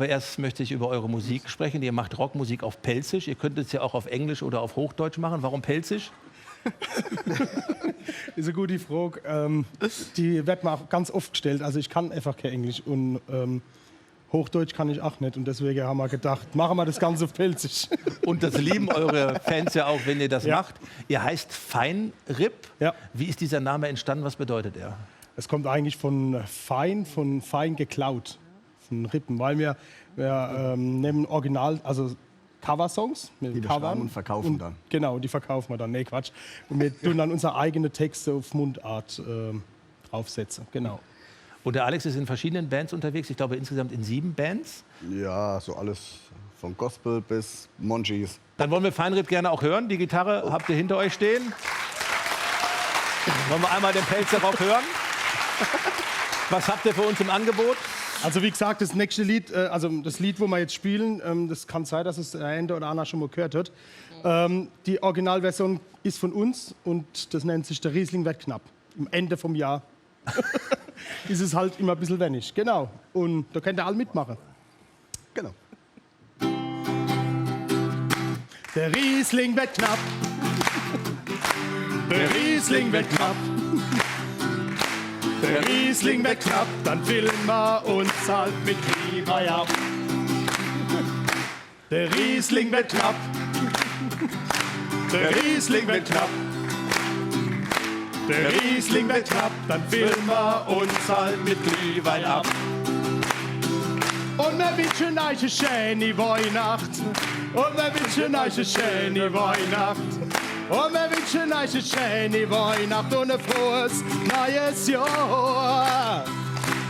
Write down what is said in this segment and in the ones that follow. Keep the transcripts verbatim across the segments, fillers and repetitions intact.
Aber erst möchte ich über eure Musik sprechen. Ihr macht Rockmusik auf Pälzisch. Ihr könntet es ja auch auf Englisch oder auf Hochdeutsch machen. Warum Pälzisch? Is e gudi Frog. Ähm, die werd mer auch ganz oft gestellt. Also ich kann einfach kein Englisch un, ähm, Hochdeutsch kann ich auch net. Un deswege ha mer gedacht, mache mer das Ganze auf Pälzisch. Und das lieben eure Fans ja auch, wenn ihr das Ja. macht. Ihr heißt Fine R.I.P. Ja. Wie ist dieser Name entstanden? Was bedeutet er? Es kommt eigentlich von fein, von fein geklaut, von Rippen, weil wir, wir ähm, nehmen original, also Coversongs mit Die dem wir Cover schreiben und verkaufen und dann. Genau, die verkaufen wir dann. Nee, Quatsch. Und wir tun dann unsere eigenen Texte auf Mundart ähm, draufsetzen. Genau. Und der Alex ist in verschiedenen Bands unterwegs. Ich glaube, insgesamt in sieben Bands. Ja, so alles von Gospel bis Monchees. Dann wollen wir Fine R.I.P. gerne auch hören. Die Gitarre habt ihr hinter euch stehen. Wollen wir einmal den Pälzer Rock hören? Was habt ihr für uns im Angebot? Also wie gesagt, das nächste Lied, äh, also das Lied, wo wir jetzt spielen, ähm, das kann sein, dass es der eine oder andere schon mal gehört hat. Ähm, die Originalversion ist von uns und das nennt sich Der Riesling wird knapp. Am Ende vom Jahr ist es halt immer ein bisschen wenig. Genau. Und da könnt ihr alle mitmachen. Genau. Der Riesling wird knapp. Der Riesling wird knapp. Der Riesling wird knapp, dann filmen wir uns halt mit Glühwein ab. Der Riesling wird knapp. Der Riesling wird knapp. Der Riesling wird knapp, dann filmen wir uns halt mit Glühwein ab. Und wir wünschen euch eine schöne Weihnacht. Und wir wünschen euch eine schöne Weihnacht. Und wir wünschen euch eine schöne Weihnacht und ein frohes neues Jahr.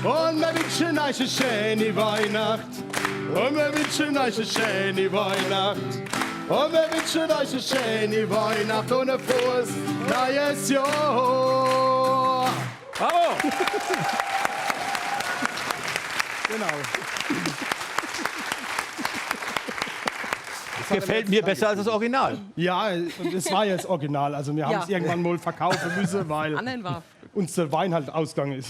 Und wir wünschen euch eine schöne Weihnacht. Und wir wünschen euch eine schöne Weihnacht. Und wir wünschen euch eine schöne Weihnacht und ein frohes neues Jahr. Bravo! Genau. Gefällt mir besser als das Original. Ja, das war ja das Original. Also wir haben es Ja. Irgendwann mal verkaufen müssen, weil Anderen war. Uns der Wein halt ausgegangen ist.